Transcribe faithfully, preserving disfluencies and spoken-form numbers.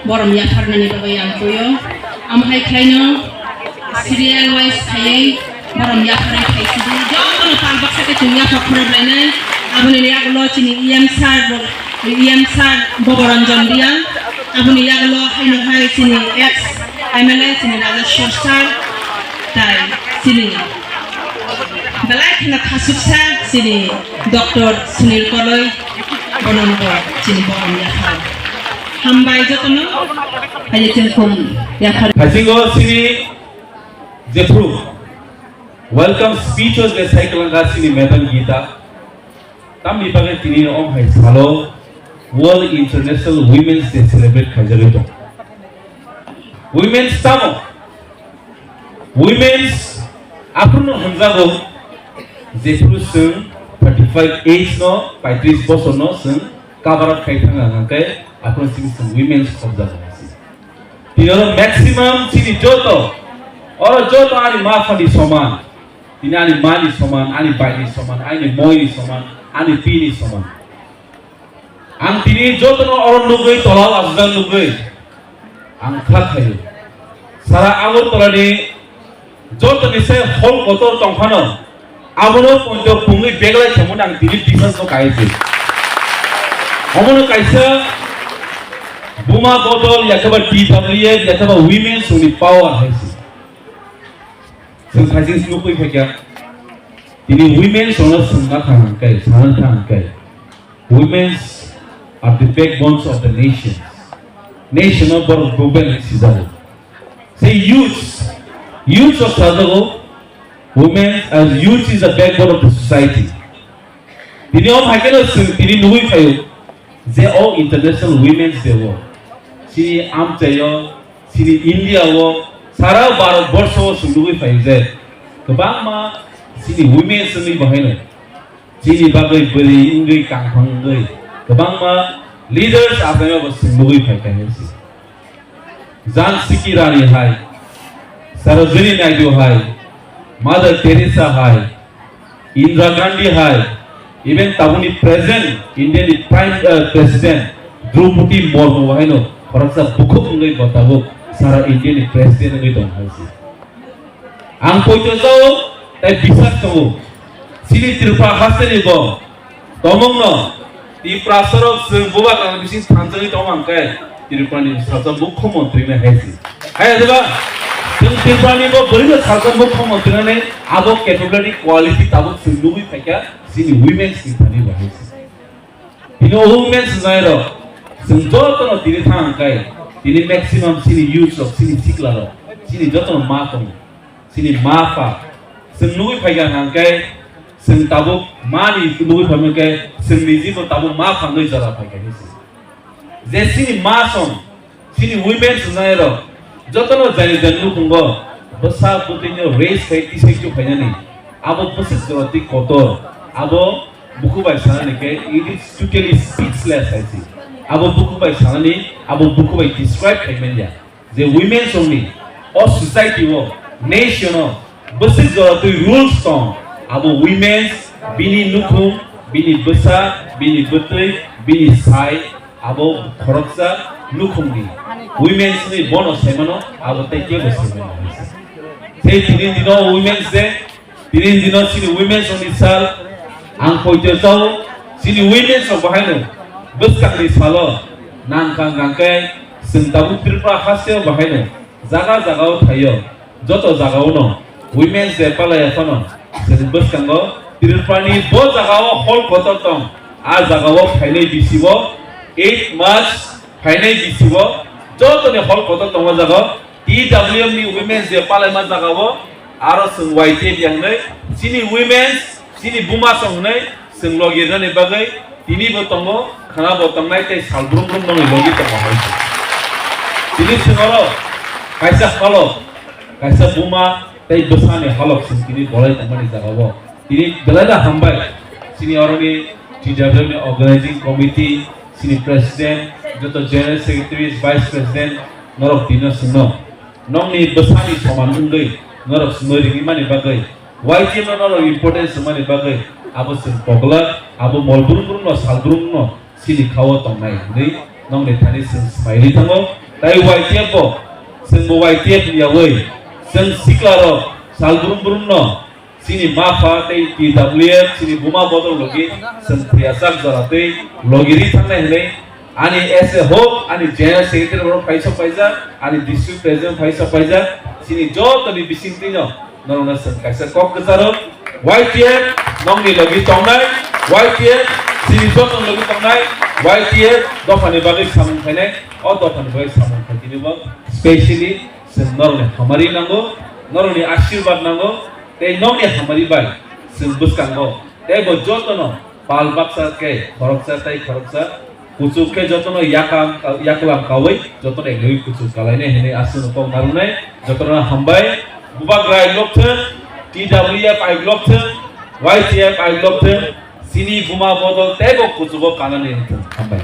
Borom yapharnani bagwi ang tuio. Amo hai khlaino serial wise khaiwi borom yapharwi khaisidi. Jotono pal baksa khe chwng yaphar khorok lainai. Aboni yagulo chini E M sir bo, E M sir Boboranjan Riya. Aboni yagulo haino hai chini ex M L A chini Rajeshwar sir. Tai chini belai kheno khasuksa chini Doctor Sunil Koloi, bonono bo chini borom yaphar. Hambai jotono, haile chwng khum yaphar. Haisingo chini jephru welcome speech o je cycle ga chini Madam Gita. Tamni bagwi tini om hai salo World International Women's Day celebrate khaijagwi tong. Women's tamo? Women's aphuru no hwnjago, jephuru chwng thirty five age no, paitris bosor no chwng cover up khai thang ang khe aphuru chwng chwng women's khobjago. Tini oro maximum chini joto, oro joto ani ma phani soman, tini ani mani soman, ani baini soman, ani moini soman, ani pini soman. Ang tini jotono oro nugwi, tolao aswk nugwi ang kha khaio. Sara Agartala ni jotoni se hol kotor tongphano, abono poito pungwi beglai khaimani ang tini bisas no kai se. Omono kaisa Buma bodol yakhaba T W F yakhaba women songni power hai se. Chwng khaising nukwi phaikha. Tini women songno swngna thang hwnkhe, sana thang hwnkhe. Women are the backbones of the nation. Nation o borok bubel sijago. Say youth, youth o sajago. Women as youth is the backbone of the society. Tini o phaikhe no chwng tini nugwi phaio je o International Women's Day o chini amchaio, chini India o, sara Bharat borsho o chwng nugwi phaio je kwbangma chini women wngwi bahaino chini bagwi bwrwi wngwi kangphang wngwi kwbangma leaders achaima bo chwng nugwi phaikha hinwi se. Jhansi Ki Rani hai, Sarojini Naidu hai, Mother Teresa hai, Indira Gandhi hai, even tabukni present India ni Prime, uh, President Droupadi Murmu haino khoroksa bukhuk wngwi bo tabuk sara India ni President wngwi tong hai se. Ang poito jao tai bisas tongo. Chini Tripura hasteni bo tomongno Tiprasarok chwng bubagrani bising thangjagwi tongma hwnkhe Tripurani sasa mukhyamantri no hai se. Hai diba? Chwng Tripurani bo bwrwino sasa mukhyamantri nani abo capability quality tabuk chwng nugwi phaikha chini women's ni thani bo hai se. Tini o women swngnairok chwng jotono tini thang hwnkhe tini maximum chini youth rok, chini sikla rok, chini jotono ma tongo, chini ma pha chwng nugwi phaikha hwnkhe chwng tabuk mani nugwi phaikha hwnkhe chwng niji bo tabuk ma pha wngwi jora phaikha hinwi se. Je chini ma song Chini women swngnairok jotono jani jani nukhungo bwsa bwtwino raise khai tisai chuk phainani abo bwswk jora twi kotor. Abo buku bai sanani khe it is totally speechless hai se. Abo buku bai sanani, abo buku bai describe khai manya je women songni o society o, nation o bwswk jora twi rules tong, abo women's Bini nukhung, bini bwsa, bini bwtwi, bini sai, abo khoroksa nukhungni women's ni bono saimano, abo tei kebo saimano. Tei tini dino Women's Day, tini dino chini women's ni sal, ang poito chao, chini women's rok bahaino bwskangni salo nangkang kangkhe chwng tabuk Tripura hasteo bahaino jaga jagao thaio. Joto jagao no Women's Day palaiya phano chwng bwskango Tripurani bo jagao hall kotor tong. A jagao phainai bisibo eight March phainai bisibo jotoni hall kotor tongo jaga T W M ni Women's Day palaima jagao aro chwng Y T F yang nai chini women's chini buma song nai chwng logi rwnani bagwi tini bo tongo khana bo tongnai tei sal brum brum nongni logi tongo hai. Tini chwng oro kaisa halok kaisa buma tei bwsani halok chwng tini bolai tongmani jagao. Tini belaino hambai chini oroni T W M ni organizing committee, chini president, joto general secretary, vice president, norok tino chwngno nongni bwsani soman wngwi norok chwngno ringwi mani bagwi, Y T F no norok importance wngmani bagwi abo chwng koglak, abo mol brum brum no sal brum no chini khao tongnai hwnwi nongni thani chwng swmaiwi thango. Tai Y T F bo chwngbo Y T F ni yawi chwng siklarok sal brum brum no chini ma pha tei T W F chini buma bodol logi chwng thwiyasak jora tei logi ri thangnai hwnwi ani S A hok ani general secretary rok phaisa paijak ani district president phaisa paijak chini joto ni bising twi no norokno chwng kaisa kok kwcharo Y T F nongni logi tongnai, Y T F chini joto logi tongnai, Y T F dophani bagwi samung khainai, o dophani bagwi samung khaitini bo specially chwng norokni hamari nango, norokni ashirbad nango, tei nokni hamari bai chwng bwskango tei bo jotono pal baksa khe khoroksa tei khoroksa kuchuk khe jotono yakam yaklam kawi jotono eklegwi kuchuk kalainai hwnwi aswkno kok narwknai. Jotono hambai. Bubagra aiglok thung, T W F aiglok thung, Y T F aiglok thung, chini buma bodol teibo kuchugo kanani wngthung. Hambai.